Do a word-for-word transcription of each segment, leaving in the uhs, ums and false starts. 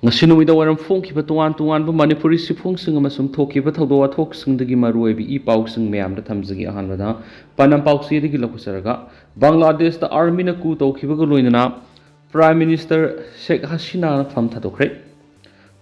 ꯉꯁꯤ ꯅꯨꯃꯤꯗꯥꯡ ꯋꯥꯏꯔꯝ ꯐꯣꯡꯈꯤꯕ ꯇꯣꯉꯥꯟ ꯇꯣꯉꯥꯟꯕ ꯃꯅꯤꯄꯨꯔꯤ ꯁꯤꯐꯣꯡꯁꯤꯡ ꯑꯃꯁꯨꯡ ꯊꯣꯛꯈꯤꯕ ꯊꯧꯗꯣꯛ ꯋꯥꯊꯣꯛꯁꯤꯡꯗꯒꯤ ꯃꯔꯨꯑꯣꯏꯕ ꯏ ꯄꯥꯎꯁꯤꯡ ꯃꯌꯥꯝꯗ ꯊꯝꯖꯒꯦ꯫ ꯑꯍꯥꯟꯕꯗ ꯄꯥꯟꯗꯝ ꯄꯥꯎꯆꯦꯗꯒꯤ ꯂꯧꯈꯠꯆꯔꯒ, ꯕꯪꯒ꯭ꯂꯥꯗꯦꯁꯇ ꯑꯥꯔꯃꯤꯅ coup ꯇꯧꯈꯤꯕꯒ ꯂꯣꯏꯅꯅ Prime Minister ꯁꯦꯈ ꯍꯁꯤꯅꯥꯅ ꯐꯝ ꯊꯥꯗꯣꯛꯈ꯭ꯔꯦ꯫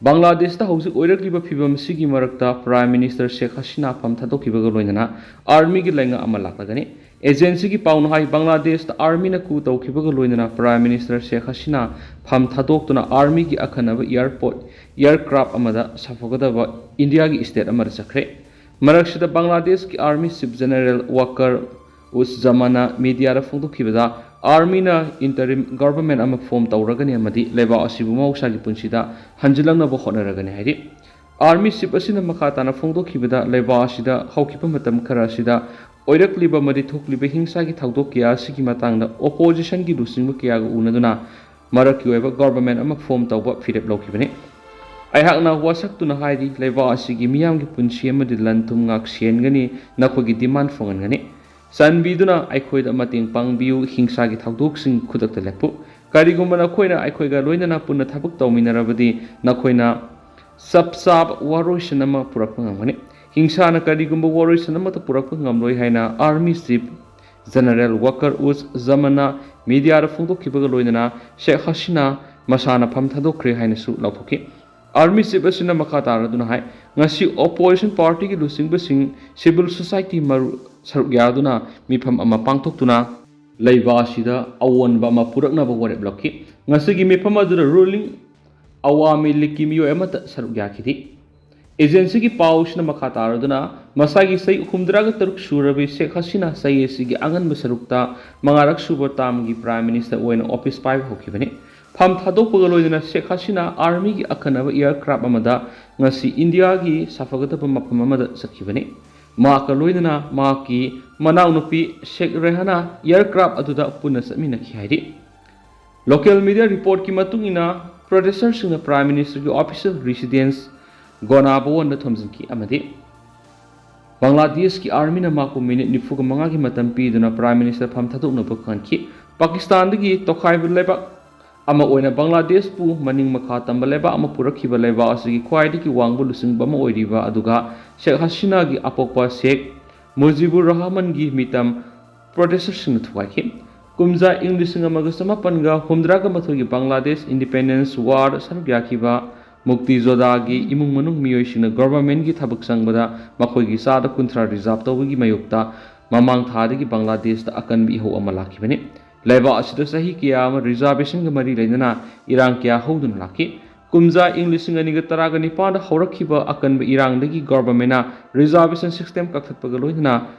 ꯕꯪꯒ꯭ꯂꯥꯗꯦꯁꯇ ꯍꯧꯖꯤꯛ ꯑꯣꯏꯔꯛꯂꯤꯕ ꯐꯤꯕꯝ ꯑꯁꯤꯒꯤ ꯃꯔꯛꯇ Prime Minister ꯁꯦꯈ ꯍꯁꯤꯅꯥ ꯐꯝ ꯊꯥꯗꯣꯛꯈꯤꯕꯒ ꯂꯣꯏꯅꯅ ꯑꯥꯔꯃꯤꯒꯤ ꯂꯩꯉꯥꯛ ꯑꯃ ꯂꯥꯛꯂꯒꯅꯤ꯫ ꯑꯦꯖꯦꯟꯁꯤꯒꯤ ꯄꯥꯎꯅ ꯍꯥꯏ, ꯕꯪꯒ꯭ꯂꯥꯗꯦꯁꯇ ꯑꯥꯔꯃꯤꯅ coup ꯇꯧꯈꯤꯕꯒ ꯂꯣꯏꯅꯅ Prime Minister ꯁꯦꯈ ꯍꯁꯤꯅꯥ ꯐꯝ ꯊꯥꯗꯣꯛꯇꯨꯅ ꯑꯥꯔꯃꯤꯒꯤ ꯑꯈꯟꯅꯕ airport, aircraft ꯑꯃꯗ ꯁꯥꯐꯒꯗꯕ ꯏꯟꯗꯤꯌꯥꯒꯤ state ꯑꯃꯗ ꯆꯠꯈ꯭ꯔꯦ꯫ ꯃꯔꯛꯁꯤꯗ ꯕꯪꯒ꯭ꯂꯥꯗꯦꯁꯀꯤ army chief general Waker Uz ꯖꯃꯥꯅ ꯃꯤꯗꯤꯌꯥꯗ ꯐꯣꯡꯗꯣꯛꯈꯤꯕꯗ, ꯑꯥꯔꯃꯤꯅ interim government ꯑꯃ form ꯇꯧꯔꯒꯅꯤ ꯑꯃꯗꯤ ꯂꯩꯕꯥꯛ ꯑꯁꯤꯕꯨ ꯃꯍꯧꯁꯥꯒꯤ ꯄꯨꯟꯁꯤꯗ ꯍꯟꯖꯤꯜꯂꯛꯅꯕ ꯍꯣꯠꯅꯔꯒꯅꯤ ꯍꯥꯏꯔꯤ꯫ ꯑꯥꯔꯃꯤ ꯆꯤꯐ ꯑꯁꯤꯅ ꯃꯈꯥ ꯇꯥꯅ ꯐꯣꯡꯗꯣꯛꯈꯤꯕꯗ, ꯂꯩꯕꯥꯛ ꯑꯁꯤꯗ ꯍꯧꯈꯤꯕ ꯃꯇꯝ ꯈꯔ ꯑꯁꯤꯗ ꯑꯣꯏꯔꯛꯂꯤꯕ ꯑꯃꯗꯤ ꯊꯣꯛꯂꯤꯕ ꯍꯤꯡꯁꯥꯒꯤ ꯊꯧꯗꯣꯛ ꯀꯌꯥ ꯑꯁꯤꯒꯤ ꯃꯇꯥꯡꯗ oppositionꯒꯤ ꯂꯨꯆꯤꯡꯕ ꯀꯌꯥꯒ ꯎꯅꯗꯨꯅ ꯃꯔꯛꯀꯤ ꯑꯣꯏꯕ government ꯑꯃ form ꯇꯧꯕ ꯐꯤꯔꯦꯞ ꯂꯧꯈꯤꯕꯅꯤ꯫ ꯑꯩꯍꯥꯛꯅ ꯋꯥꯁꯛꯇꯨꯅ ꯍꯥꯏꯔꯤ, ꯂꯩꯕꯥꯛ ꯑꯁꯤꯒꯤ ꯃꯤꯌꯥꯝꯒꯤ ꯄꯨꯟꯁꯤ ꯑꯃꯗꯤ ꯂꯟ ꯊꯨꯝ ꯉꯥꯛ ꯁꯦꯟꯒꯅꯤ, ꯅꯈꯣꯏꯒꯤ demand ꯐꯪꯍꯟꯒꯅꯤ꯫ ꯆꯥꯟꯕꯤꯗꯨꯅ ꯑꯩꯈꯣꯏꯗ ꯃꯇꯦꯡ ꯄꯥꯡꯕꯤꯌꯨ, ꯍꯤꯡꯁꯥꯒꯤ ꯊꯧꯗꯣꯛꯁꯤꯡ ꯈꯨꯗꯛꯇ ꯂꯦꯞꯄꯨ꯫ ꯀꯔꯤꯒꯨꯝꯕ ꯅꯈꯣꯏꯅ ꯑꯩꯈꯣꯏꯒ ꯂꯣꯏꯅꯅ ꯄꯨꯟꯅ ꯊꯕꯛ ꯇꯧꯃꯤꯟꯅꯔꯕꯗꯤ ꯅꯈꯣꯏꯅ ꯆꯞ ꯆꯥꯕ ꯋꯥꯔꯣꯏꯁꯤꯟ ꯑꯃ ꯄꯨꯔꯛꯄ ꯉꯝꯒꯅꯤ꯫ ꯍꯤꯡꯁꯥꯅ ꯀꯔꯤꯒꯨꯝꯕ ꯋꯥꯔꯣꯏꯁꯤꯟ ꯑꯃꯠꯇ ꯄꯨꯔꯛꯄ ꯉꯝꯂꯣꯏ ꯍꯥꯏꯅ ꯑꯥꯔꯃꯤ ꯆꯤꯐ ꯖꯦꯅꯔꯦꯜ ꯋꯥꯀꯔ ꯎꯖ ꯖꯃꯟꯅ ꯃꯤꯗꯤꯌꯥꯗ ꯐꯣꯡꯗꯣꯛꯈꯤꯕꯒ ꯂꯣꯏꯅꯅ ꯁꯦꯈ ꯍꯁꯤꯅꯥ ꯃꯁꯥꯅ ꯐꯝ ꯊꯥꯗꯣꯛꯈ꯭ꯔꯦ ꯍꯥꯏꯅꯁꯨ ꯂꯥꯎꯊꯣꯛꯈꯤ꯫ ꯑꯥꯔꯃꯤ ꯆꯤꯐ ꯑꯁꯤꯅ ꯃꯈꯥ ꯇꯥꯔꯗꯨꯅ ꯍꯥꯏ, ꯉꯁꯤ opposition partyꯒꯤ ꯂꯨꯆꯤꯡꯕꯁꯤꯡ, civil society ꯃꯔꯨ ꯁꯔꯨꯛ ꯌꯥꯗꯨꯅ ꯃꯤꯐꯝ ꯑꯃ ꯄꯥꯡꯊꯣꯛꯇꯨꯅ ꯂꯩꯕꯥꯛ ꯑꯁꯤꯗ ꯑꯑꯣꯟꯕ ꯑꯃ ꯄꯨꯔꯛꯅꯕ ꯋꯥꯔꯦꯞ ꯂꯧꯈꯤ꯫ ꯉꯁꯤꯒꯤ ꯃꯤꯐꯝ ꯑꯗꯨꯗ ruling ꯑꯋꯥꯃꯤ ꯂꯤꯒꯀꯤ ꯃꯤꯑꯣꯏ ꯑꯃꯠꯇ ꯁꯔꯨꯛ ꯌꯥꯈꯤꯗꯦ꯫ ꯑꯦꯖꯦꯟꯁꯤꯒꯤ ꯄꯥꯎꯁꯤꯅ ꯃꯈꯥ ꯇꯥꯔꯗꯨꯅ, ꯃꯁꯥꯒꯤ ꯆꯍꯤ ꯍꯨꯝꯗ꯭ꯔꯥꯒ ꯇꯔꯨꯛ ꯁꯨꯔꯕꯤ ꯁꯦꯈ ꯍꯁꯤꯅꯥ ꯆꯍꯤ ꯑꯁꯤꯒꯤ ꯑꯉꯟꯕ ꯁꯔꯨꯛꯇ ꯃꯉꯥꯔꯛ ꯁꯨꯕ termꯒꯤ Prime Minister ꯑꯣꯏꯅ office ꯄꯥꯏꯕ ꯍꯧꯈꯤꯕꯅꯤ꯫ ꯐꯝ ꯊꯥꯗꯣꯛꯄꯒ ꯂꯣꯏꯅꯅ ꯁꯦꯈ ꯍꯁꯤꯅꯥ ꯑꯥꯔꯃꯤꯒꯤ ꯑꯈꯟꯅꯕ aircraft ꯑꯃꯗ ꯉꯁꯤ ꯏꯟꯗꯤꯌꯥꯒꯤ ꯁꯥꯐꯒꯗꯕ ꯃꯐꯝ ꯑꯃꯗ ꯆꯠꯈꯤꯕꯅꯤ꯫ ꯃꯍꯥꯛꯀ ꯂꯣꯏꯅꯅ ꯃꯍꯥꯛꯀꯤ ꯃꯅꯥꯎꯅꯨꯄꯤ ꯁꯦꯈ ꯔꯦꯍꯥꯅꯥ aircraft ꯑꯗꯨꯗ ꯄꯨꯟꯅ ꯆꯠꯃꯤꯟꯅꯈꯤ ꯍꯥꯏꯔꯤ꯫ Local media reportꯀꯤ ꯃꯇꯨꯡ ꯏꯟꯅ, protesterꯁꯤꯡꯅ Prime Ministerꯒꯤ official residence ꯒꯣꯅꯥ ꯚꯋꯟꯗ ꯊꯣꯝꯖꯤꯟꯈꯤ ꯑꯃꯗꯤ ꯕꯪꯒ꯭ꯂꯥꯗꯦꯁꯀꯤ ꯑꯥꯔꯃꯤꯅ ꯃꯍꯥꯛꯄꯨ ꯃꯤꯅꯤꯠ ꯅꯤꯐꯨꯒ ꯃꯉꯥꯒꯤ ꯃꯇꯝ ꯄꯤꯗꯨꯅ Prime Minister ꯐꯝ ꯊꯥꯗꯣꯛꯅꯕ ꯈꯪꯍꯟꯈꯤ꯫ ꯄꯥꯀꯤꯁꯇꯥꯟꯗꯒꯤ ꯇꯣꯈꯥꯏꯕ ꯂꯩꯕꯥꯛ ꯑꯃ ꯑꯣꯏꯅ ꯕꯪꯒ꯭ꯂꯥꯗꯦꯁꯄꯨ ꯃꯅꯤꯡ ꯃꯈꯥ ꯇꯝꯕ ꯂꯩꯕꯥꯛ ꯑꯃ ꯄꯨꯔꯛꯈꯤꯕ ꯂꯩꯕꯥꯛ ꯑꯁꯤꯒꯤ ꯈ꯭ꯋꯥꯏꯗꯒꯤ ꯋꯥꯡꯕ ꯂꯨꯆꯤꯡꯕ ꯑꯃ ꯑꯣꯏꯔꯤꯕ, ꯑꯗꯨꯒ ꯁꯦꯈ ꯍꯁꯤꯅꯥꯒꯤ ꯑꯄꯣꯛꯄ ꯁꯦꯈ ꯃꯨꯖꯤꯕꯨꯔ ꯔꯍꯃꯟꯒꯤ ꯃꯤꯇꯝ ꯄ꯭ꯔꯣꯇꯦꯁꯇꯔꯁꯤꯡꯅ ꯊꯨꯒꯥꯏꯈꯤ꯫ ꯀꯨꯝꯖꯥ ꯏꯪ ꯂꯤꯁꯤꯡ ꯑꯃꯒ ꯆꯃꯥꯄꯟꯒ ꯍꯨꯝꯗ꯭ꯔꯥꯒ ꯃꯥꯊꯣꯏꯒꯤ ꯕꯪꯒ꯭ꯂꯥꯗꯦꯁ ꯏꯟꯗꯤꯄꯦꯟꯗꯦꯟꯁ ꯋꯥꯔ ꯁꯔꯨꯛ ꯌꯥꯈꯤꯕ ꯃꯨꯛꯇꯤ ꯖꯣꯗꯥꯒꯤ ꯏꯃꯨꯡ ꯃꯅꯨꯡ ꯃꯤꯑꯣꯏꯁꯤꯡꯅ ꯒꯣꯚꯔꯟꯃꯦꯟꯠꯀꯤ ꯊꯕꯛ ꯆꯪꯕꯗ ꯃꯈꯣꯏꯒꯤ ꯆꯥꯗ ꯀꯨꯟꯊ꯭ꯔꯥ ꯔꯤꯖꯥꯔꯚ ꯇꯧꯕꯒꯤ ꯃꯥꯌꯣꯛꯇ ꯃꯃꯥꯡ ꯊꯥꯗꯒꯤ ꯕꯪꯒ꯭ꯂꯥꯗꯦꯁꯇ ꯑꯀꯟꯕ ꯏꯍꯧ ꯑꯃ ꯂꯥꯛꯈꯤꯕꯅꯤ꯫ ꯂꯩꯕꯥꯛ ꯑꯁꯤꯗ ꯆꯍꯤ ꯀꯌꯥ ꯑꯃ ꯔꯤꯖꯥꯔꯚꯦꯁꯟꯒ ꯃꯔꯤ ꯂꯩꯅꯅ ꯏꯔꯥꯡ ꯀꯌꯥ ꯍꯧꯗꯨꯅ ꯂꯥꯛꯈꯤ꯫ ꯀꯨꯝꯖꯥ ꯏꯪ ꯂꯤꯁꯤꯡ ꯑꯅꯤꯒ ꯇꯔꯥꯒ ꯅꯤꯄꯥꯟꯗ ꯍꯧꯔꯛꯈꯤꯕ ꯑꯀꯟꯕ ꯏꯔꯥꯡꯗꯒꯤ ꯒꯣꯚꯔꯟꯃꯦꯟꯠꯅ ꯔꯤꯖꯥꯔꯚꯦꯁꯟ ꯁꯤꯁꯇꯦꯝ ꯀꯛꯊꯠꯄꯒ ꯂꯣꯏꯅꯅ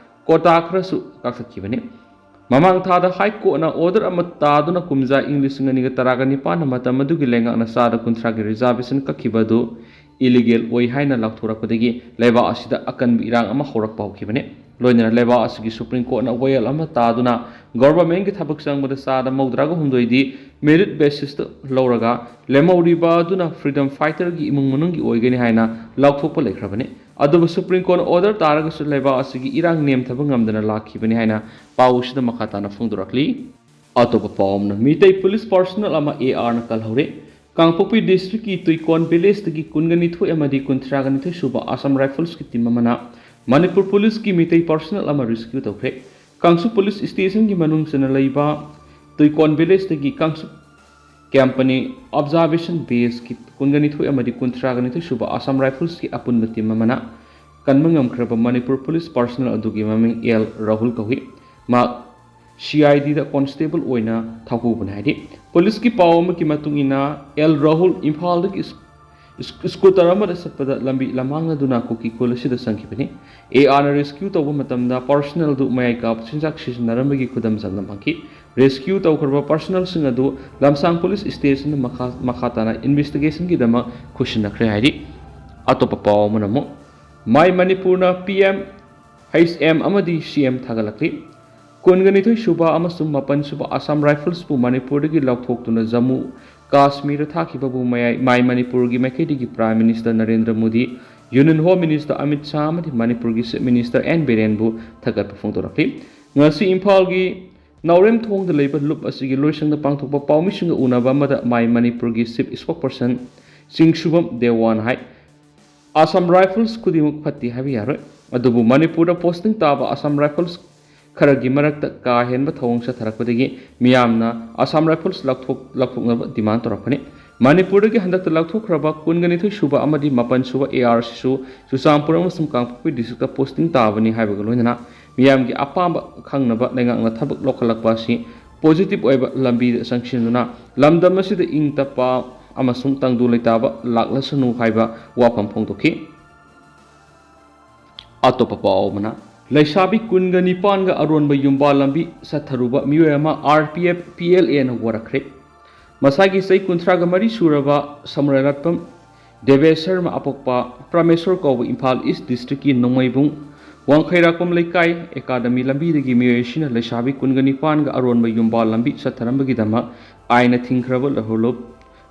ꯀꯣꯇꯥ ꯈꯔꯁꯨ ꯀꯛꯊꯠꯈꯤꯕꯅꯤ꯫ ꯃꯃꯥꯡ ꯊꯥꯗ ꯍꯥꯏ ꯀꯣꯔꯠꯅ ꯑꯣꯔꯗꯔ ꯑꯃ ꯇꯥꯗꯨꯅ ꯀꯨꯝꯖꯥ ꯏꯪ ꯂꯤꯁꯤꯡ ꯑꯅꯤꯒ ꯇꯔꯥꯒ ꯅꯤꯄꯥꯟꯗ ꯃꯇꯝ ꯑꯗꯨꯒꯤ ꯂꯩꯉꯥꯛꯅ ꯆꯥꯗ ꯀꯨꯟꯊ꯭ꯔꯥꯒꯤ ꯔꯤꯖꯥꯔꯚꯦꯁꯟ ꯀꯛꯈꯤꯕ ꯑꯗꯨ ꯏꯂꯤꯒꯦꯜ ꯑꯣꯏ ꯍꯥꯏꯅ ꯂꯥꯎꯊꯣꯔꯛꯄꯗꯒꯤ ꯂꯩꯕꯥꯛ ꯑꯁꯤꯗ ꯑꯀꯟꯕ ꯏꯔꯥꯡ ꯑꯃ ꯍꯧꯔꯛꯄ ꯍꯧꯈꯤꯕꯅꯤ꯫ ꯂꯣꯏꯅꯅ ꯂꯩꯕꯥꯛ ꯑꯁꯤꯒꯤ ꯁꯨꯄ꯭ꯔꯤꯝ ꯀꯣꯔꯠꯅ ꯋꯥꯌꯦꯜ ꯑꯃ ꯇꯥꯗꯨꯅ ꯒꯣꯚꯔꯟꯃꯦꯟꯠꯀꯤ ꯊꯕꯛ ꯆꯪꯕꯗ ꯆꯥꯗ ꯃꯧꯗ꯭ꯔꯥꯒ ꯍꯨꯝꯗꯣꯏꯗꯤ ꯃꯦꯔꯤꯠ ꯕꯦꯁꯤꯁꯇ ꯂꯧꯔꯒ ꯂꯦꯝꯍꯧꯔꯤꯕ ꯑꯗꯨꯅ ꯐ꯭ꯔꯤꯗꯝ ꯐꯥꯏꯇꯔꯒꯤ ꯏꯃꯨꯡ ꯃꯅꯨꯡꯒꯤ ꯑꯣꯏꯒꯅꯤ ꯍꯥꯏꯅ ꯂꯥꯎꯊꯣꯛꯄ ꯂꯩꯈ꯭ꯔꯕꯅꯤ꯫ ꯑꯗꯨꯕꯨ ꯁꯨꯄ꯭ꯔꯤꯝ ꯀꯣꯔꯠꯅ ꯑꯣꯔꯗꯔ ꯇꯥꯔꯒꯁꯨ ꯂꯩꯕꯥꯛ ꯑꯁꯤꯒꯤ ꯏꯔꯥꯡ ꯅꯦꯝꯊꯕ ꯉꯝꯗꯅ ꯂꯥꯛꯈꯤꯕꯅꯤ ꯍꯥꯏꯅ ꯄꯥꯎ ꯑꯁꯤꯗ ꯃꯈꯥ ꯇꯥꯅ ꯐꯣꯡꯗꯣꯔꯛꯂꯤ꯫ ꯑꯇꯣꯞꯄ ꯄꯥꯎ ꯑꯃꯅ, ꯃꯤꯇꯩ ꯄꯨꯂꯤꯁ ꯄꯥꯔꯁꯅꯦꯜ ꯑꯃ ꯑꯦ ꯑꯥꯔꯅ ꯀꯜꯍꯧꯔꯦ꯫ ꯀꯥꯡꯄꯣꯛꯄꯤ ꯗꯤꯁꯇ꯭ꯔꯤꯛꯀꯤ ꯇꯨꯏꯀꯣꯟ ꯚꯤꯂꯦꯖꯇꯒꯤ ꯀꯨꯟꯒ ꯅꯤꯊꯣꯏ ꯑꯃꯗꯤ ꯀꯨꯟꯊ꯭ꯔꯥꯒ ꯅꯤꯊꯣꯏ ꯁꯨꯕ ꯑꯁꯥꯝ ꯔꯥꯏꯐꯜꯁꯀꯤ ꯇꯤꯝ ꯑꯃꯅ ꯃꯅꯤꯄꯨꯔ ꯄꯨꯂꯤꯁꯀꯤ ꯃꯤꯇꯩ ꯄꯥꯔꯁꯅꯦꯜ ꯑꯃ ꯔꯦꯁꯀ꯭ꯌꯨ ꯇꯧꯈ꯭ꯔꯦ꯫ ꯀꯥꯡꯁꯨ ꯄꯨꯂꯤꯁ ꯁ꯭ꯇꯦꯁꯟꯒꯤ ꯃꯅꯨꯡ ꯆꯟꯅ ꯂꯩꯕ ꯇꯨꯏꯀꯣꯟ ꯚꯤꯂꯦꯖꯇꯒꯤ ꯀꯥꯡꯁꯨ ꯀꯝꯄꯅꯤ ꯑꯣꯕꯖꯥꯔꯕꯦꯁꯟ ꯕꯦꯁꯀꯤ ꯀꯨꯟꯒ ꯅꯤꯊꯣꯏ ꯑꯃꯗꯤ ꯀꯨꯟꯊ꯭ꯔꯥꯒ ꯅꯤꯊꯣꯏ ꯁꯨꯕ ꯑꯁꯥꯝ ꯔꯥꯏꯐꯜꯁꯀꯤ ꯑꯄꯨꯟꯕ ꯇꯤꯝ ꯑꯃꯅ ꯀꯟꯕ ꯉꯝꯈ꯭ꯔꯕ ꯃꯅꯤꯄꯨꯔ ꯄꯨꯂꯤꯁ ꯄꯥꯔꯁꯅꯦꯜ ꯑꯗꯨꯒꯤ ꯃꯃꯤꯡ ꯑꯦꯜ ꯔꯥꯍꯨꯜ ꯀꯧꯏ꯫ ꯃꯍꯥꯛ ꯁꯤ ꯑꯥꯏ ꯗꯤꯗ ꯀꯣꯟꯁꯇꯦꯕꯜ ꯑꯣꯏꯅ ꯊꯥꯒꯨꯕꯅꯤ ꯍꯥꯏꯔꯤ꯫ ꯄꯨꯂꯤꯁꯀꯤ ꯄꯥꯎ ꯑꯃꯒꯤ ꯃꯇꯨꯡ ꯏꯟꯅ, ꯑꯦꯜ ꯔꯥꯍꯨꯜ ꯏꯝꯐꯥꯜꯗꯒꯤ ꯏꯁ-, ꯏꯁ-, ꯁ꯭ꯀꯨꯇꯔ ꯑꯃꯗ ꯆꯠꯄꯗ ꯂꯝꯕꯤ ꯂꯝꯃꯥꯡꯅꯗꯨꯅ ꯀꯨꯀꯤ ꯈꯨꯜ ꯑꯁꯤꯗ ꯆꯪꯈꯤꯕꯅꯤ꯫ ꯑꯦ ꯑꯥꯔꯅ ꯔꯦꯁꯀ꯭ꯌꯨ ꯇꯧꯕ ꯃꯇꯝꯗ ꯄꯥꯔꯁꯅꯦꯜ ꯑꯗꯨ ꯃꯌꯥꯏ ꯀꯥꯕ ꯆꯤꯟꯖꯥꯛ ꯁꯤꯖꯤꯟꯅꯔꯝꯕꯒꯤ ꯈꯨꯗꯝ ꯆꯪꯗꯝ ꯐꯪꯈꯤ꯫ ꯔꯦꯁꯀ꯭ꯌꯨ ꯇꯧꯈ꯭ꯔꯕ ꯄꯥꯔꯁꯅꯦꯜꯁꯤꯡ ꯑꯗꯨ ꯂꯝꯁꯥꯡ ꯄꯨꯂꯤꯁ ꯁ꯭ꯇꯦꯁꯟꯗ ꯃꯈꯥ, ꯃꯈꯥ ꯇꯥꯅ ꯏꯟꯚꯦꯁꯇꯤꯒꯦꯁꯟꯒꯤꯗꯃꯛ ꯈꯨꯠꯁꯤꯟꯅꯈ꯭ꯔꯦ ꯍꯥꯏꯔꯤ꯫ ꯑꯇꯣꯞꯄ ꯄꯥꯎ ꯑꯃꯅ ꯑꯃꯨꯛ, ꯃꯥꯏ ꯃꯅꯤꯄꯨꯔꯅ ꯄꯤ ꯑꯦꯝ, ꯑꯩꯆ ꯑꯦꯝ ꯑꯃꯗꯤ ꯁꯤ ꯑꯦꯝ ꯊꯥꯒꯠꯂꯛꯂꯤ꯫ ꯀꯨꯟꯒ ꯅꯤꯊꯣꯏ ꯁꯨꯕ ꯑꯃꯁꯨꯡ ꯃꯥꯄꯟ ꯁꯨꯕ ꯑꯁꯥꯝ ꯔꯥꯏꯐꯜꯁꯄꯨ ꯃꯅꯤꯄꯨꯔꯗꯒꯤ ꯂꯧꯊꯣꯛꯇꯨꯅ ꯖꯝꯃꯨ ꯀꯥꯁꯃꯤꯔꯗ ꯊꯥꯈꯤꯕꯕꯨ ꯃꯌꯥꯏ, ꯃꯥꯏ ꯃꯅꯤꯄꯨꯔꯒꯤ ꯃꯥꯏꯀꯩꯗꯒꯤ prime minister Narendra Modi, union home minister Amit Shah ꯑꯃꯗꯤ ꯃꯅꯤꯄꯨꯔꯒꯤ ꯆꯤꯐ ꯃꯤꯅꯤꯁꯇꯔ ꯑꯦꯟ ꯕꯤꯔꯦꯟꯕꯨ ꯊꯥꯒꯠꯄ ꯐꯣꯡꯗꯣꯔꯛꯂꯤ꯫ ꯉꯁꯤ ꯏꯝꯐꯥꯜꯒꯤ ꯅꯥꯎꯔꯦꯝꯊꯣꯡꯗ ꯂꯩꯕ ꯂꯨꯞ ꯑꯁꯤꯒꯤ ꯂꯣꯏꯁꯪꯗ ꯄꯥꯡꯊꯣꯛꯄ ꯄꯥꯎꯃꯤꯁꯤꯡꯒ ꯎꯅꯕ ꯑꯃꯗ ꯃꯥꯏ ꯃꯅꯤꯄꯨꯔꯒꯤ Chief Spokesperson ꯆꯤꯡꯁꯨꯕꯝ ꯗꯦꯋꯥꯟ ꯍꯥꯏ, ꯑꯁꯥꯝ Rifles ꯈꯨꯗꯤꯡꯃꯛ ꯐꯠꯇꯦ ꯍꯥꯏꯕ ꯌꯥꯔꯣꯏ, ꯑꯗꯨꯕꯨ ꯃꯅꯤꯄꯨꯔꯗ posting ꯇꯥꯕ Assam Rifles ꯈꯔꯒꯤ ꯃꯔꯛꯇ ꯀꯥ ꯍꯦꯟꯕ ꯊꯧꯑꯣꯡ ꯆꯠꯊꯔꯛꯄꯗꯒꯤ ꯃꯤꯌꯥꯝꯅ Assam Rifles ꯂꯧꯊꯣꯛ-, ꯂꯧꯊꯣꯛꯅꯕ demand ꯇꯧꯔꯛꯄꯅꯤ꯫ ꯃꯅꯤꯄꯨꯔꯗꯒꯤ ꯍꯟꯗꯛꯇ ꯂꯧꯊꯣꯛꯈ꯭ꯔꯕ ꯀꯨꯟꯒ ꯅꯤꯊꯣꯏ ꯁꯨꯕ ꯑꯃꯗꯤ ꯃꯥꯄꯟ ꯁꯨꯕ AR ꯁꯤꯁꯨ ꯆꯨꯔꯆꯥꯟꯄꯨꯔ ꯑꯃꯁꯨꯡ ꯀꯥꯡꯄꯣꯛꯄꯤ district posting ꯇꯥꯕꯅꯤ ꯍꯥꯏꯕꯒ ꯂꯣꯏꯅꯅ ꯃꯤꯌꯥꯝꯒꯤ ꯑꯄꯥꯝꯕ ꯈꯪꯅꯕ ꯂꯩꯉꯥꯛꯅ ꯊꯕꯛ ꯂꯧꯈꯠꯂꯛꯄ ꯑꯁꯤ positive ꯑꯣꯏꯕ ꯂꯝꯕꯤꯗ ꯆꯪꯁꯤꯟꯗꯨꯅ ꯂꯝꯗꯝ ꯑꯁꯤꯗ ꯏꯪ ꯇꯞꯄ ꯑꯃꯁꯨꯡ ꯇꯪꯗꯨ ꯂꯩꯇꯥꯕ ꯂꯥꯛꯂꯁꯅꯨ ꯍꯥꯏꯕ ꯋꯥꯐꯝ ꯐꯣꯡꯗꯣꯛꯈꯤ꯫ ꯑꯇꯣꯞꯄ ꯄꯥꯎ ꯑꯃꯅ, ꯂꯩꯁꯥꯕꯤ ꯀꯨꯟꯒ ꯅꯤꯄꯥꯟꯒ ꯑꯔꯣꯟꯕ ꯌꯨꯝꯕꯥꯜ ꯂꯝꯕꯤ ꯆꯠꯊꯔꯨꯕ ꯃꯤꯑꯣꯏ ꯑꯃ RPF PLAꯅ ꯋꯥꯔꯛꯈ꯭ꯔꯦ꯫ ꯃꯁꯥꯒꯤ ꯆꯍꯤ ꯀꯨꯟꯊ꯭ꯔꯥꯒ ꯃꯔꯤ ꯁꯨꯔꯕ ꯁꯃꯔꯥꯏꯂꯥꯠꯄꯝ ꯗꯦꯕꯦꯁ ꯁꯔꯃ ꯑꯄꯣꯛꯄ ꯄ꯭ꯔꯃꯦꯁꯣꯔ ꯀꯧꯕ ꯏꯝꯐꯥꯜ East districtꯀꯤ ꯅꯣꯡꯃꯩꯕꯨꯡ ꯋꯥꯡꯈꯩꯔꯥꯛꯄꯝ ꯂꯩꯀꯥꯏ ꯑꯦꯀꯥꯗꯃꯤ ꯂꯝꯕꯤꯗꯒꯤ ꯃꯤꯑꯣꯏ ꯑꯁꯤꯅ ꯂꯩꯁꯥꯕꯤ ꯀꯨꯟꯒ ꯅꯤꯄꯥꯟꯒ ꯑꯔꯣꯟꯕ ꯌꯨꯝꯕꯥꯜ ꯂꯝꯕꯤ ꯆꯠꯊꯔꯝꯕꯒꯤꯗꯃꯛ ꯑꯥꯏꯟꯅ ꯊꯤꯡꯈ꯭ꯔꯕ ꯂꯍꯨꯂꯨꯞ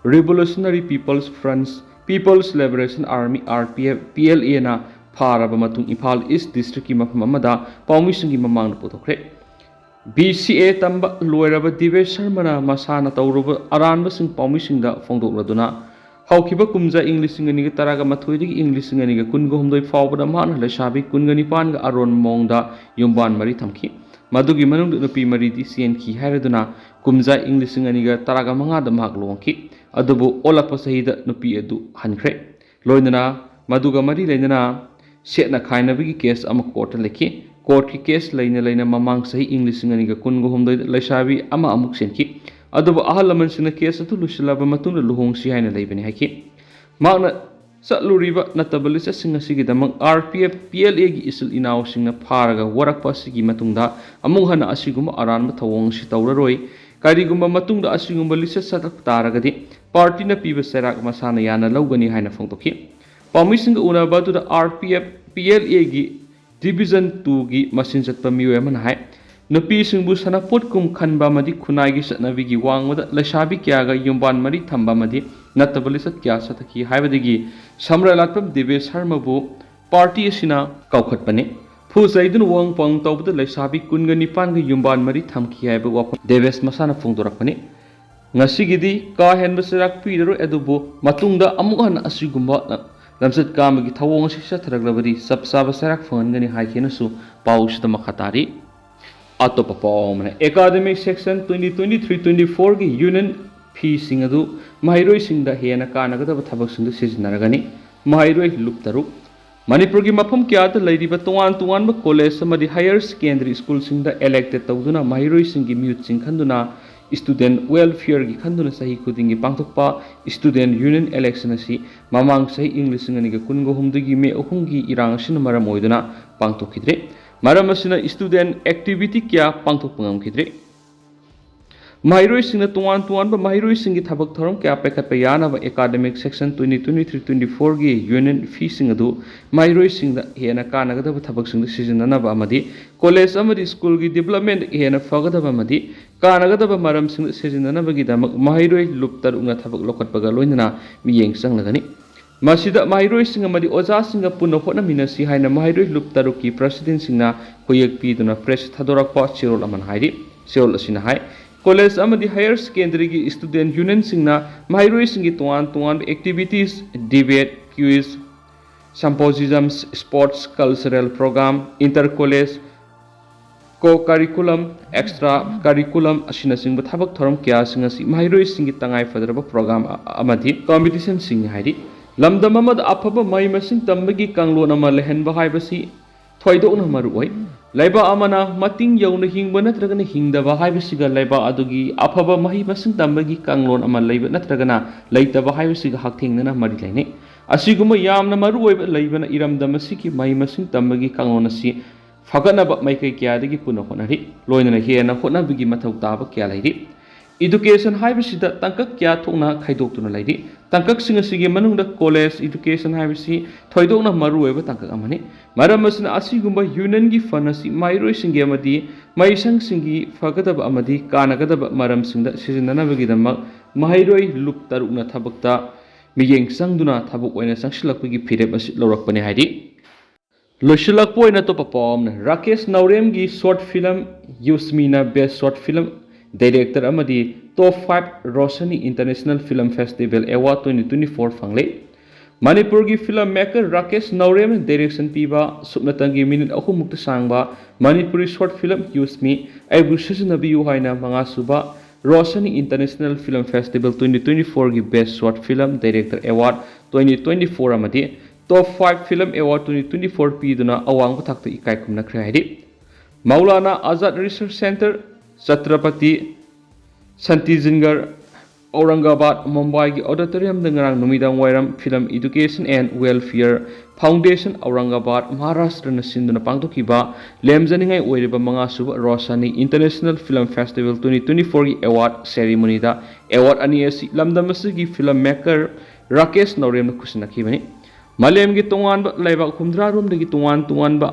Revolutionary People's Front, People's Liberation Army, RPF, PLAꯅ ꯐꯥꯔꯕ ꯃꯇꯨꯡ ꯏꯝꯐꯥꯜ East districtꯀꯤ ꯃꯐꯝ ꯑꯃꯗ ꯄꯥꯎꯃꯤꯁꯤꯡꯒꯤ ꯃꯃꯥꯡꯗ ꯄꯨꯊꯣꯛꯈ꯭ꯔꯦ꯫ BCA ꯇꯝꯕ ꯂꯣꯏꯔꯕ ꯗꯤꯕꯦꯁ ꯁꯔꯃꯅ ꯃꯁꯥꯅ ꯇꯧꯔꯨꯕ ꯑꯔꯥꯟꯕꯁꯤꯡ ꯄꯥꯎꯃꯤꯁꯤꯡꯗ ꯐꯣꯡꯗꯣꯛꯂꯗꯨꯅ ꯍꯧꯈꯤꯕ ꯀꯨꯝꯖꯥ ꯏꯪ ꯂꯤꯁꯤꯡ ꯑꯅꯤꯒ ꯇꯔꯥꯒ ꯃꯥꯊꯣꯏꯗꯒꯤ ꯏꯪ ꯂꯤꯁꯤꯡ ꯑꯅꯤꯒ ꯀꯨꯟꯒ ꯍꯨꯝꯗꯣꯏ ꯐꯥꯎꯕꯗ ꯃꯍꯥꯛꯅ ꯂꯩꯁꯥꯕꯤ ꯀꯨꯟꯒ ꯅꯤꯄꯥꯟꯒ ꯑꯔꯣꯟꯕ ꯃꯑꯣꯡꯗ ꯌꯨꯝꯕꯥꯟ ꯃꯔꯤ ꯊꯝꯈꯤ꯫ ꯃꯗꯨꯒꯤ ꯃꯅꯨꯡꯗ ꯅꯨꯄꯤ ꯃꯔꯤꯗꯤ ꯆꯦꯟꯈꯤ ꯍꯥꯏꯔꯗꯨꯅ ꯀꯨꯝꯖꯥ ꯏꯪ ꯂꯤꯁꯤꯡ ꯑꯅꯤꯒ ꯇꯔꯥꯒ ꯃꯉꯥꯗ ꯃꯍꯥꯛ ꯂꯨꯍꯣꯡꯈꯤ꯫ ꯑꯗꯨꯕꯨ ꯑꯣꯜꯂꯛꯄ ꯆꯍꯤꯗ ꯅꯨꯄꯤ ꯑꯗꯨ ꯍꯟꯈ꯭ꯔꯦ꯫ ꯂꯣꯏꯅꯅ ꯃꯗꯨꯒ ꯃꯔꯤ ꯂꯩꯅꯅ ꯁꯦꯠꯅ ꯈꯥꯏꯅꯕꯒꯤ case ꯑꯃ courtꯇ ꯂꯩꯈꯤ꯫ Courtꯀꯤ case ꯂꯩꯅ ꯂꯩꯅ ꯃꯃꯥꯡ ꯆꯍꯤ ꯏꯪ ꯂꯤꯁꯤꯡ ꯑꯅꯤꯒ ꯀꯨꯟꯒ ꯍꯨꯝꯗꯣꯏꯗ ꯂꯩꯁꯥꯕꯤ ꯑꯃ ꯑꯃꯨꯛ ꯆꯦꯟꯈꯤ꯫ ꯑꯗꯨꯕꯨ ꯑꯍꯜ ꯂꯃꯟꯁꯤꯡꯅ case ꯑꯗꯨ ꯂꯣꯏꯁꯤꯜꯂꯕ ꯃꯇꯨꯡꯗ ꯂꯨꯍꯣꯡꯁꯤ ꯍꯥꯏꯅ ꯂꯩꯕꯅꯤ ꯍꯥꯏꯈꯤ꯫ ꯃꯍꯥꯛꯅ ꯆꯠꯂꯨꯔꯤꯕ ꯅꯠꯇꯕ ꯂꯤꯆꯠꯁꯤꯡ ꯑꯁꯤꯒꯤꯗꯃꯛ RPF, PLAꯒꯤ ꯏꯆꯤꯜ ꯏꯅꯥꯎꯁꯤꯡꯅ ꯐꯥꯔꯒ ꯋꯥꯔꯛꯄ ꯑꯁꯤꯒꯤ ꯃꯇꯨꯡꯗ ꯑꯃꯨꯛ ꯍꯟꯅ ꯑꯁꯤꯒꯨꯝꯕ ꯑꯔꯥꯟꯕ ꯊꯧꯑꯣꯡ ꯑꯁꯤ ꯇꯧꯔꯔꯣꯏ꯫ ꯀꯔꯤꯒꯨꯝꯕ ꯃꯇꯨꯡꯗ ꯑꯁꯤꯒꯨꯝꯕ ꯂꯤꯆꯠ ꯆꯠꯂꯛꯄ ꯇꯥꯔꯒꯗꯤ partyꯅ ꯄꯤꯕ ꯆꯩꯔꯥꯛ ꯃꯁꯥꯅ ꯌꯥꯅ ꯂꯧꯒꯅꯤ ꯍꯥꯏꯅ ꯐꯣꯡꯗꯣꯛꯈꯤ꯫ ꯄꯥꯎꯃꯤꯁꯤꯡꯒ ꯎꯅꯕ ꯑꯗꯨꯗ RPF, PLAꯒꯤ Division twoꯒꯤ ꯃꯆꯤꯟ ꯆꯠꯄ ꯃꯤꯑꯣꯏ ꯑꯃꯅ ꯍꯥꯏ, ꯅꯨꯄꯤꯁꯤꯡꯕꯨ ꯁꯥꯟꯅꯄꯣꯠꯀꯨꯝ ꯈꯟꯕ ꯑꯃꯗꯤ ꯈꯨꯟꯅꯥꯏꯒꯤ ꯆꯠꯅꯕꯤꯒꯤ ꯋꯥꯡꯃꯗ ꯂꯩꯁꯥꯕꯤ ꯀꯌꯥꯒ ꯌꯨꯝꯕꯥꯟ ꯃꯔꯤ ꯊꯝꯕ ꯑꯃꯗꯤ ꯅꯠꯇꯕ ꯂꯤꯆꯠ ꯀꯌꯥ ꯆꯠꯊꯈꯤ ꯍꯥꯏꯕꯗꯒꯤ ꯁꯝꯔꯥꯏꯂꯥꯠꯄꯝ ꯗꯦꯕꯦꯁ ꯁꯔꯃꯕꯨ party ꯑꯁꯤꯅ ꯀꯧꯈꯠꯄꯅꯤ꯫ ꯐꯨ ꯆꯩꯗꯨꯅ ꯋꯥꯍꯪ ꯄꯥꯎꯍꯪ ꯇꯧꯕꯗ ꯂꯩꯁꯥꯕꯤ ꯀꯨꯟꯒ ꯅꯤꯄꯥꯟꯒ ꯌꯨꯝꯕꯥꯟ ꯃꯔꯤ ꯊꯝꯈꯤ ꯍꯥꯏꯕ ꯋꯥꯐꯝ ꯗꯦꯕꯦꯁ ꯃꯁꯥꯅ ꯐꯣꯡꯗꯣꯔꯛꯄꯅꯤ꯫ ꯉꯁꯤꯒꯤꯗꯤ ꯀꯥ ꯍꯦꯟꯕ ꯆꯩꯔꯥꯛ ꯄꯤꯔꯔꯣꯏ, ꯑꯗꯨꯕꯨ ꯃꯇꯨꯡꯗ ꯑꯃꯨꯛ ꯍꯟꯅ ꯑꯁꯤꯒꯨꯝꯕ ꯂꯝꯆꯠ ꯀꯥꯝꯕꯒꯤ ꯊꯧꯑꯣꯡ ꯑꯁꯤ ꯆꯠꯊꯔꯛꯂꯕꯗꯤ ꯆꯞ ꯆꯥꯕ ꯆꯩꯔꯥꯛ ꯐꯪꯍꯟꯒꯅꯤ ꯍꯥꯏꯈꯤꯅꯁꯨ ꯄꯥꯎꯁꯤꯗ ꯃꯈꯥ ꯇꯥꯔꯤ꯫ ꯑꯇꯣꯞꯄ ꯄꯥꯎ ꯑꯃꯅ, academic session twenty twenty-three twenty-four ꯒꯤ union feeꯁꯤꯡ ꯑꯗꯨ ꯃꯍꯩꯔꯣꯏꯁꯤꯡꯗ ꯍꯦꯟꯅ ꯀꯥꯟꯅꯒꯗꯕ ꯊꯕꯛꯁꯤꯡꯗ ꯁꯤꯖꯤꯟꯅꯔꯒꯅꯤ꯫ ꯃꯍꯩꯔꯣꯏ ꯂꯨꯞ ꯇꯔꯨꯛ꯫ ꯃꯅꯤꯄꯨꯔꯒꯤ ꯃꯐꯝ ꯀꯌꯥꯗ ꯂꯩꯔꯤꯕ ꯇꯣꯉꯥꯟ ꯇꯣꯉꯥꯟꯕ ꯀꯣꯂꯦꯖ ꯑꯃꯗꯤ higher secondary schoolꯁꯤꯡꯗ elected ꯇꯧꯗꯨꯅ ꯃꯍꯩꯔꯣꯏꯁꯤꯡꯒꯤ ꯃꯤꯍꯨꯠꯁꯤꯡ ꯈꯟꯗꯨꯅ student welfareꯒꯤ ꯈꯟꯗꯨꯅ ꯆꯍꯤ ꯈꯨꯗꯤꯡꯒꯤ ꯄꯥꯡꯊꯣꯛꯄ student union election ꯑꯁꯤ ꯃꯃꯥꯡ ꯆꯍꯤ ꯏꯪ ꯂꯤꯁꯤꯡ ꯑꯅꯤꯒ ꯀꯨꯟꯒ ꯍꯨꯝꯗꯣꯏꯒꯤ ꯃꯦ ꯑꯍꯨꯝꯒꯤ ꯏꯔꯥꯡ ꯑꯁꯤꯅ ꯃꯔꯝ ꯑꯣꯏꯗꯨꯅ ꯄꯥꯡꯊꯣꯛꯈꯤꯗ꯭ꯔꯦ꯫ ꯃꯔꯝ ꯑꯁꯤꯅ student activity ꯀꯌꯥ ꯄꯥꯡꯊꯣꯛꯄ ꯉꯝꯈꯤꯗ꯭ꯔꯦ꯫ ꯃꯍꯩꯔꯣꯏꯁꯤꯡꯅ ꯇꯣꯉꯥꯟ ꯇꯣꯉꯥꯟꯕ ꯃꯍꯩꯔꯣꯏꯁꯤꯡꯒꯤ ꯊꯕꯛ ꯊꯧꯔꯝ ꯀꯌꯥ ꯄꯥꯏꯈꯠꯄ ꯌꯥꯅꯕ academic session twenty twenty-three twenty-fourꯒꯤ union feeꯁꯤꯡ ꯑꯗꯨ ꯃꯍꯩꯔꯣꯏꯁꯤꯡꯗ ꯍꯦꯟꯅ ꯀꯥꯟꯅꯒꯗꯕ ꯊꯕꯛꯁꯤꯡꯗ ꯁꯤꯖꯤꯟꯅꯅꯕ ꯑꯃꯗꯤ ꯀꯣꯂꯦꯖ ꯑꯃꯗꯤ schoolꯒꯤ development ꯍꯦꯟꯅ ꯐꯒꯗꯕ ꯑꯃꯗꯤ ꯀꯥꯟꯅꯒꯗꯕ ꯃꯔꯝꯁꯤꯡꯗ ꯁꯤꯖꯤꯟꯅꯅꯕꯒꯤꯗꯃꯛ ꯃꯍꯩꯔꯣꯏ ꯂꯨꯞ ꯇꯔꯨꯛꯅ ꯊꯕꯛ ꯂꯧꯈꯠꯄꯒ ꯂꯣꯏꯅꯅ ꯃꯤꯠꯌꯦꯡ ꯆꯪꯂꯒꯅꯤ꯫ ꯃꯁꯤꯗ ꯃꯍꯩꯔꯣꯏꯁꯤꯡ ꯑꯃꯗꯤ ꯑꯣꯖꯥꯁꯤꯡꯒ ꯄꯨꯟꯅ ꯍꯣꯠꯅꯃꯤꯟꯅꯁꯤ ꯍꯥꯏꯅ ꯃꯍꯩꯔꯣꯏ ꯂꯨꯞ ꯇꯔꯨꯛꯀꯤ presidentꯁꯤꯡꯅ ꯈꯨꯌꯦꯛ ꯄꯤꯗꯨꯅ press ꯊꯥꯗꯣꯔꯛꯄ ꯆꯦꯔꯣꯜ ꯑꯃꯅ ꯍꯥꯏꯔꯤ꯫ ꯆꯦꯔꯣꯜ ꯑꯁꯤꯅ ꯍꯥꯏ, ꯀꯣꯂꯦꯖ ꯑꯃꯗꯤ higher secondaryꯒꯤ student unionꯁꯤꯡꯅ ꯃꯍꯩꯔꯣꯏꯁꯤꯡꯒꯤ ꯇꯣꯉꯥꯟ ꯇꯣꯉꯥꯟꯕ activities, debate, quiz, symposiums, sports, cultural program, inter college, co-curriculum, extra curriculum ꯑꯁꯤꯅꯆꯤꯡꯕ ꯊꯕꯛ ꯊꯧꯔꯝ ꯀꯌꯥꯁꯤꯡ ꯑꯁꯤ ꯃꯍꯩꯔꯣꯏꯁꯤꯡꯒꯤ ꯇꯉꯥꯏ ꯐꯗ꯭ꯔꯕ program ꯑ-, ꯑꯃꯗꯤ competitionꯁꯤꯡꯅꯤ ꯍꯥꯏꯔꯤ꯫ ꯂꯝꯗꯝ ꯑꯃꯗ ꯑꯐꯕ ꯃꯍꯩ ꯃꯁꯤꯡ ꯇꯝꯕꯒꯤ ꯀꯥꯡꯂꯣꯟ ꯑꯃ ꯂꯩꯍꯟꯕ ꯍꯥꯏꯕꯁꯤ ꯊꯣꯏꯗꯣꯛꯅ ꯃꯔꯨ ꯑꯣꯏ꯫ ꯂꯩꯕꯥꯛ ꯑꯃꯅ ꯃꯇꯤꯡ ꯌꯧꯅ ꯍꯤꯡꯕ ꯅꯠꯇ꯭ꯔꯒꯅ ꯍꯤꯡꯗꯕ ꯍꯥꯏꯕꯁꯤꯒ ꯂꯩꯕꯥꯛ ꯑꯗꯨꯒꯤ ꯑꯐꯕ ꯃꯍꯩ ꯃꯁꯤꯡ ꯇꯝꯕꯒꯤ ꯀꯥꯡꯂꯣꯟ ꯑꯃ ꯂꯩꯕ ꯅꯠꯇ꯭ꯔꯒꯅ ꯂꯩꯇꯕ ꯍꯥꯏꯕꯁꯤꯒ ꯍꯛꯊꯦꯡꯅꯅ ꯃꯔꯤ ꯂꯩꯅꯩ꯫ ꯑꯁꯤꯒꯨꯝꯕ ꯌꯥꯝꯅ ꯃꯔꯨ ꯑꯣꯏꯕ ꯂꯩꯕꯅ ꯏꯔꯝꯗꯝ ꯑꯁꯤꯒꯤ ꯃꯍꯩ ꯃꯁꯤꯡ ꯇꯝꯕꯒꯤ ꯀꯥꯡꯂꯣꯟ ꯑꯁꯤ ꯐꯒꯠꯅꯕ ꯃꯥꯏꯀꯩ ꯀꯌꯥꯗꯒꯤ ꯄꯨꯟꯅ ꯍꯣꯠꯅꯔꯤ꯫ ꯂꯣꯏꯅꯅ ꯍꯦꯟꯅ ꯍꯣꯠꯅꯕꯒꯤ ꯃꯊꯧ ꯇꯥꯕ ꯀꯌꯥ ꯂꯩꯔꯤ꯫ Education ꯍꯥꯏꯕꯁꯤꯗ ꯇꯥꯡꯀꯛ ꯀꯌꯥ ꯊꯣꯛꯅ ꯈꯥꯏꯗꯣꯛꯇꯨꯅ ꯂꯩꯔꯤ꯫ ꯇꯥꯡꯀꯛꯁꯤꯡ ꯑꯁꯤꯒꯤ ꯃꯅꯨꯡꯗ college education ꯍꯥꯏꯕꯁꯤ ꯊꯣꯏꯗꯣꯛꯅ ꯃꯔꯨꯑꯣꯏꯕ ꯇꯥꯡꯀꯛ ꯑꯃꯅꯤ꯫ ꯃꯔꯝ ꯑꯁꯤꯅ ꯑꯁꯤꯒꯨꯝꯕ unionꯒꯤ fund ꯑꯁꯤ ꯃꯍꯩꯔꯣꯏꯁꯤꯡꯒꯤ ꯑꯃꯗꯤ ꯃꯍꯩꯁꯪꯁꯤꯡꯒꯤ ꯐꯒꯗꯕ ꯑꯃꯗꯤ ꯀꯥꯟꯅꯒꯗꯕ ꯃꯔꯝꯁꯤꯡꯗ ꯁꯤꯖꯤꯟꯅꯅꯕꯒꯤꯗꯃꯛ ꯃꯍꯩꯔꯣꯏ ꯂꯨꯞ ꯇꯔꯨꯛꯅ ꯊꯕꯛꯇ ꯃꯤꯠꯌꯦꯡ ꯆꯪꯗꯨꯅ ꯊꯕꯛ ꯑꯣꯏꯅ ꯆꯪꯁꯤꯜꯂꯛꯄꯒꯤ ꯐꯤꯔꯦꯞ ꯑꯁꯤ ꯂꯧꯔꯛꯄꯅꯤ ꯍꯥꯏꯔꯤ꯫ ꯂꯣꯏꯁꯤꯜꯂꯛꯄ ꯑꯣꯏꯅ ꯑꯇꯣꯞꯄ ꯄꯥꯎ ꯑꯃꯅ, Rakesh ꯅꯥꯎꯔꯦꯝꯒꯤ short film ꯌꯨꯁꯃꯤꯅ best short film director ꯑꯃꯗꯤ top five Roshni International Film Festival Award twenty twenty four ꯐꯪꯂꯦ꯫ ꯃꯅꯤꯄꯨꯔꯒꯤ film maker ꯔꯥꯀꯦꯁ ꯅꯥꯎꯔꯦꯝꯅ direction ꯄꯤꯕ ꯁꯨꯞꯅꯇꯪꯒꯤ minute ꯑꯍꯨꯝ ꯃꯨꯛꯇ ꯁꯥꯡꯕ ꯃꯅꯤꯄꯨꯔꯤ short film ꯌꯨꯁꯃꯤ ꯑꯩꯕꯨ ꯁꯤꯖꯤꯟꯅꯕꯤꯌꯨ ꯍꯥꯏꯅ ꯃꯉꯥꯁꯨꯕ Roshni International Film Festival twenty twenty four ꯒꯤ best short film director award twenty twenty four ꯑꯃꯗꯤ top five film award twenty twenty four ꯄꯤꯗꯨꯅ ꯑꯋꯥꯡꯕ ꯊꯥꯛꯇ ꯏꯀꯥꯏ ꯈꯨꯝꯅꯈ꯭ꯔꯦ ꯍꯥꯏꯗꯤ ꯃꯧꯂꯥꯅꯥ ꯑꯖꯥꯗ Research Centre, ꯆꯇ꯭ꯔꯄꯇꯤ ꯁꯥꯟꯇꯤꯖꯤꯟꯒꯔ, ꯑꯧꯔꯪꯒꯥꯕꯥꯗ, ꯃꯨꯝꯕꯥꯏꯒꯤ auditoriumꯗ ꯉꯔꯥꯡ ꯅꯨꯃꯤꯗꯥꯡ ꯋꯥꯏꯔꯝ Film Education and Welfare Foundation, ꯑꯧꯔꯪꯒꯥꯕꯥꯗ, ꯃꯍꯥꯔꯥꯁꯇ꯭ꯔꯅ ꯁꯤꯟꯗꯨꯅ ꯄꯥꯡꯊꯣꯛꯈꯤꯕ ꯂꯦꯝꯖꯅꯤꯡꯉꯥꯏ ꯑꯣꯏꯔꯤꯕ ꯃꯉꯥꯁꯨꯕ Roshni International Film Festival twenty twenty four ꯒꯤ award ceremonyꯗ award ꯑꯅꯤ ꯑꯁꯤ ꯂꯝꯗꯝ ꯑꯁꯤꯒꯤ film maker ꯔꯥꯀꯦꯁ ꯅꯥꯎꯔꯦꯝꯅ ꯈꯨꯠꯁꯤꯟꯅꯈꯤꯕꯅꯤ꯫ ꯃꯥꯂꯦꯝꯒꯤ ꯇꯣꯉꯥꯟꯕ ꯂꯩꯕꯥꯛ ꯍꯨꯝꯗ꯭ꯔꯥ ꯔꯣꯝꯗꯒꯤ ꯇꯣꯉꯥꯟ ꯇꯣꯉꯥꯟꯕ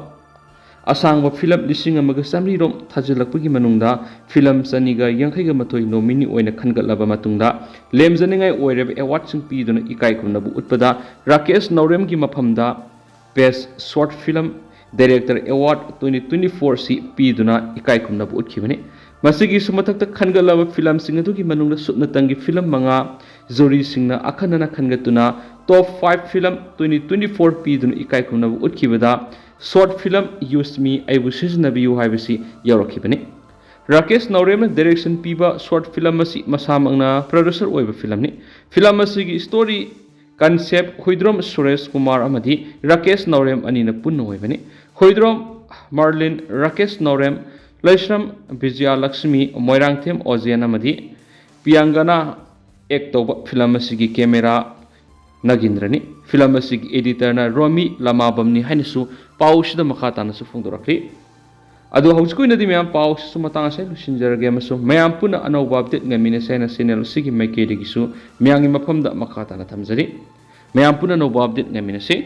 ꯑꯁꯥꯡꯕ film ꯂꯤꯁꯤꯡ ꯑꯃꯒ ꯆꯥꯃꯔꯤ ꯔꯣꯝ ꯊꯥꯖꯤꯜꯂꯛꯄꯒꯤ ꯃꯅꯨꯡꯗ film ꯆꯅꯤꯒ ꯌꯥꯡꯈꯩꯒ ꯃꯥꯊꯣꯏ nominee ꯑꯣꯏꯅ ꯈꯟꯒꯠꯂꯕ ꯃꯇꯨꯡꯗ ꯂꯦꯝꯖꯅꯤꯡꯉꯥꯏ ꯑꯣꯏꯔꯕ awardꯁꯤꯡ ꯄꯤꯗꯨꯅ ꯏꯀꯥꯏ ꯈꯨꯝꯅꯕ ꯎꯠꯄꯗ ꯔꯥꯀꯦꯁ ꯅꯥꯎꯔꯦꯝꯒꯤ ꯃꯐꯝꯗ best short film director award twenty twenty four ꯑꯁꯤ ꯄꯤꯗꯨꯅ ꯏꯀꯥꯏ ꯈꯨꯝꯅꯕ ꯎꯠꯈꯤꯕꯅꯤ꯫ ꯃꯁꯤꯒꯤꯁꯨ ꯃꯊꯛꯇ ꯈꯟꯒꯠꯂꯕ filmꯁꯤꯡ ꯑꯗꯨꯒꯤ ꯃꯅꯨꯡꯗ ꯁꯨꯞꯅꯇꯪꯒꯤ film ꯃꯉꯥ juryꯁꯤꯡꯅ ꯑꯈꯟꯅꯅ ꯈꯟꯒꯠꯇꯨꯅ top five film twenty twenty four ꯄꯤꯗꯨꯅ ꯏꯀꯥꯏ ꯈꯨꯝꯅꯕ ꯎꯠꯈꯤꯕꯗ short film ꯌꯨꯁꯃꯤ ꯑꯩꯕꯨ ꯁꯤꯖꯤꯟꯅꯕꯤꯌꯨ ꯍꯥꯏꯕꯁꯤ ꯌꯥꯎꯔꯛꯈꯤꯕꯅꯤ꯫ ꯔꯥꯀꯦꯁ ꯅꯥꯎꯔꯦꯝꯅ direction ꯄꯤꯕ short film ꯑꯁꯤ ꯃꯁꯥꯃꯛꯅ producer ꯑꯣꯏꯕ filmꯅꯤ꯫ Film ꯑꯁꯤꯒꯤ story concept ꯍꯨꯏꯗ꯭ꯔꯣꯝ ꯁꯨꯔꯦꯁ ꯀꯨꯃꯥꯔ ꯑꯃꯗꯤ ꯔꯥꯀꯦꯁ ꯅꯥꯎꯔꯦꯝ ꯑꯅꯤꯅ ꯄꯨꯟꯅ ꯑꯣꯏꯕꯅꯤ꯫ ꯍꯨꯏꯗ꯭ꯔꯣꯝ ꯃꯥꯔꯂꯤꯟ, ꯔꯥꯀꯦꯁ ꯅꯥꯎꯔꯦꯝ, ꯂꯩꯁ꯭ꯔꯝ ꯕꯤꯖꯌꯂꯛꯁꯃꯤ, ꯃꯣꯏꯔꯥꯡꯊꯦꯝ ꯑꯣꯖꯦꯟ ꯑꯃꯗꯤ ꯄꯤꯌꯥꯡꯒꯅꯥ act ꯇꯧꯕ film ꯑꯁꯤꯒꯤ camera ꯅꯥꯒꯦꯟꯗ꯭ꯔꯅꯤ꯫ Film ꯑꯁꯤꯒꯤ editorꯅ ꯔꯣꯃꯤ ꯂꯃꯥꯕꯝꯅꯤ ꯍꯥꯏꯅꯁꯨ ꯄꯥꯎꯁꯤꯗ ꯃꯈꯥ ꯇꯥꯅꯁꯨ ꯐꯣꯡꯗꯣꯔꯛꯂꯤ꯫ ꯑꯗꯣ ꯍꯧꯖꯤꯛꯀꯤ ꯑꯣꯏꯅꯗꯤ ꯃꯌꯥꯝ ꯄꯥꯎꯁꯤꯁꯨ ꯃꯇꯥꯡ ꯑꯁꯤꯗ ꯂꯣꯏꯁꯤꯟꯖꯔꯒꯦ ꯑꯃꯁꯨꯡ ꯃꯌꯥꯝ ꯄꯨꯟꯅ ꯑꯅꯧꯕ update ꯉꯥꯏꯃꯤꯟꯅꯁꯦ ꯍꯥꯏꯅ channel ꯑꯁꯤꯒꯤ ꯃꯥꯏꯀꯩꯗꯒꯤꯁꯨ ꯃꯌꯥꯝꯒꯤ ꯃꯐꯝꯗ ꯃꯈꯥ ꯇꯥꯅ ꯊꯝꯖꯔꯤ꯫ ꯃꯌꯥꯝ ꯄꯨꯟꯅ ꯑꯅꯧꯕ update ꯉꯥꯏꯃꯤꯟꯅꯁꯤ꯫